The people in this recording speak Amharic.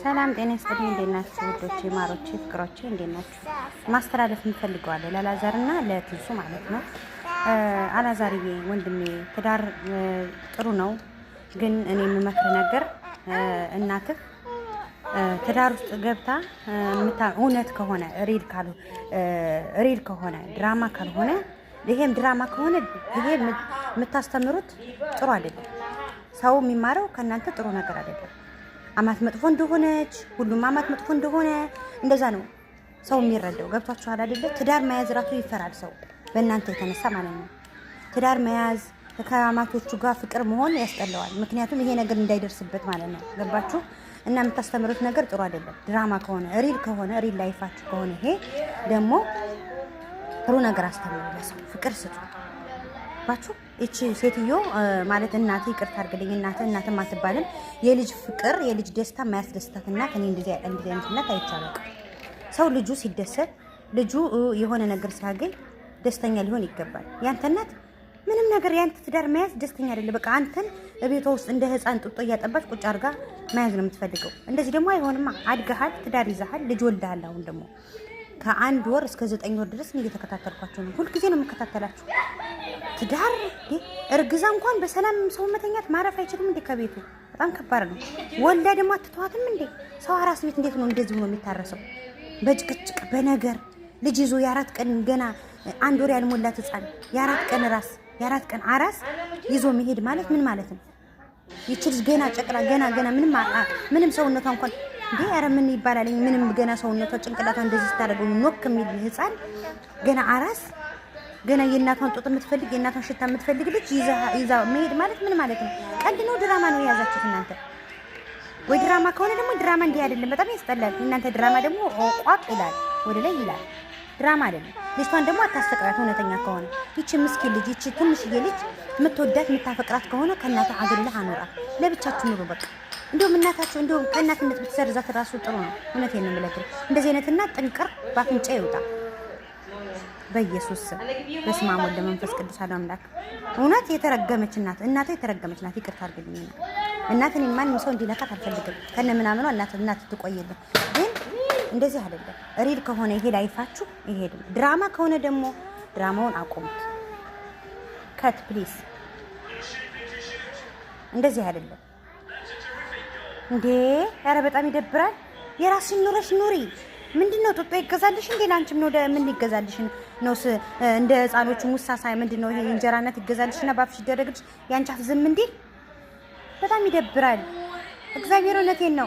ሰላም ጤና ይስጥልኝ። እንዴት ናችሁ ውዶቼ፣ ማሮቼ፣ ፍቅሮቼ እንዴት ናችሁ? ማስተላለፍ የምፈልገዋለሁ ለአላዛርና ለትንሱ ማለት ነው። አላዛርዬ ወንድሜ ትዳር ጥሩ ነው፣ ግን እኔ የምመክር ነገር እናትህ ትዳር ውስጥ ገብታ እውነት ከሆነ real ከሆነ፣ ድራማ ካልሆነ፣ ይሄም ድራማ ከሆነ ይሄ የምታስተምሩት ጥሩ አይደለም። ሰው የሚማረው ከእናንተ ጥሩ ነገር አይደለም። አማት መጥፎ እንደሆነች፣ ሁሉም አማት መጥፎ እንደሆነ እንደዛ ነው ሰው የሚረዳው። ገብቷችኋል አይደለ? ትዳር መያዝ ራሱ ይፈራል ሰው በእናንተ የተነሳ ማለት ነው። ትዳር መያዝ፣ ከአማቶቹ ጋር ፍቅር መሆን ያስጠላዋል። ምክንያቱም ይሄ ነገር እንዳይደርስበት ማለት ነው። ገባችሁ? እና የምታስተምሩት ነገር ጥሩ አይደለም። ድራማ ከሆነ፣ real ከሆነ፣ real life ኣችሁ ከሆነ ይሄ ደግሞ ጥሩ ነገር አስተምሩ፣ ለሰው ፍቅር ስጡ። ባችሁ እቺ ሴትዮ ማለት እናት፣ ይቅርታ አድርግልኝ፣ እናት እናትም አትባልም። የልጅ ፍቅር የልጅ ደስታ የማያስደስታት እናት፣ እኔ እንደዚህ እንደዚህ አይነት እናት አይቻልም። ሰው ልጁ ሲደሰት፣ ልጁ የሆነ ነገር ሲያገኝ ደስተኛ ሊሆን ይገባል። ያንተ እናት ምንም ነገር ያንተ ትዳር መያዝ ደስተኛ አይደለም። በቃ አንተን እቤቷ ውስጥ እንደ ሕፃን ጡጦ እያጠባች ቁጭ አድርጋ መያዝ ነው የምትፈልገው። እንደዚህ ደግሞ አይሆንማ። አድገሃል፣ ትዳር ይዘሃል፣ ልጅ ወልደሃል። አሁን ደግሞ ከ1 ወር እስከ 9 ወር ድረስ እኔ እየተከታተልኳቸው ነው። ሁልጊዜ ነው የምከታተላችሁ። ትዳር እርግዛ እንኳን በሰላም ሰው መተኛት ማረፍ አይችልም እንዴ ከቤቱ? በጣም ከባድ ነው። ወልዳ ደግሞ አትተዋትም እንዴ? ሰው አራስ ቤት እንዴት ነው እንደዚህ ሆኖ የሚታረሰው? በጭቅጭቅ በነገር ልጅ ይዞ የ4 ቀን፣ ገና 1 ወር ያልሞላት ህፃን፣ የ4 ቀን ራስ የ4 ቀን አራስ ይዞ መሄድ ማለት ምን ማለት ነው? ይቺ ልጅ ገና ጨቅላ፣ ገና ገና ምንም ምንም ሰውነቷ እንኳን እንዴ ኧረ ምን ይባላል? ምንም ገና ሰውነቷ ጭንቅላቷ እንደዚህ ስታደርገው ኖክ የሚል ህፃን፣ ገና አራስ፣ ገና የእናቷን ጡት የምትፈልግ፣ የእናቷን ሽታ የምትፈልግ ልጅ ይዛ መሄድ ማለት ምን ማለት ነው? ቀልድ ነው? ድራማ ነው የያዛችሁት እናንተ? ወይ ድራማ ከሆነ ደግሞ ድራማ እንዲህ አይደለም፣ በጣም ያስጠላል። እናንተ ድራማ ደግሞ ቋቅ ይላል፣ ወደ ላይ ይላል። ድራማ አይደለም። ልጅቷን ደግሞ አታስፈቅራት። እውነተኛ ከሆነ ይቺ ምስኪን ልጅ፣ ይቺ ትንሽዬ ልጅ የምትወዳት የምታፈቅራት ከሆነ ከእናቷ አግልለህ አኖራት። ለብቻችሁ ኑሩ በቃ። እንዲሁም እናታችሁ እንዲሁም ከእናትነት ብትሰርዛት ራሱ ጥሩ ነው። እውነቴን ነው የምነግርህ። እንደዚህ አይነት እናት ጥንቅር ባፍንጫ ይውጣ። በኢየሱስ ስም፣ በስመ አብ ወወልድ ወመንፈስ ቅዱስ አሐዱ አምላክ። እውነት የተረገመች እናት፣ እናቷ የተረገመች ናት። ይቅርታ አድርግልኝና እናት እኔ ማንም ሰው እንዲነካት አልፈልግም። ከነ ምናምኗ እናት እናት ትቆይልን፣ ግን እንደዚህ አይደለም። Real ከሆነ ይሄ life ኣችሁ ይሄ ድራማ ከሆነ ደግሞ ድራማውን አቁሙት። Cut please። እንደዚህ አይደለም እንዴ! ኧረ በጣም ይደብራል። የራስሽን ኑረሽ ኑሪ። ምንድን ነው ጡጦ ይገዛልሽ እንዴ? ለአንቺም ነው ምን ይገዛልሽ ነው? እንደ ህፃኖቹ ሙሳሳ ምንድን ነው ይሄ? እንጀራነት ይገዛልሽና ባፍሽ ይደረግልሽ ያንቺ አፍ ዝም እንዴ? በጣም ይደብራል። እግዚአብሔር እውነቴን ነው።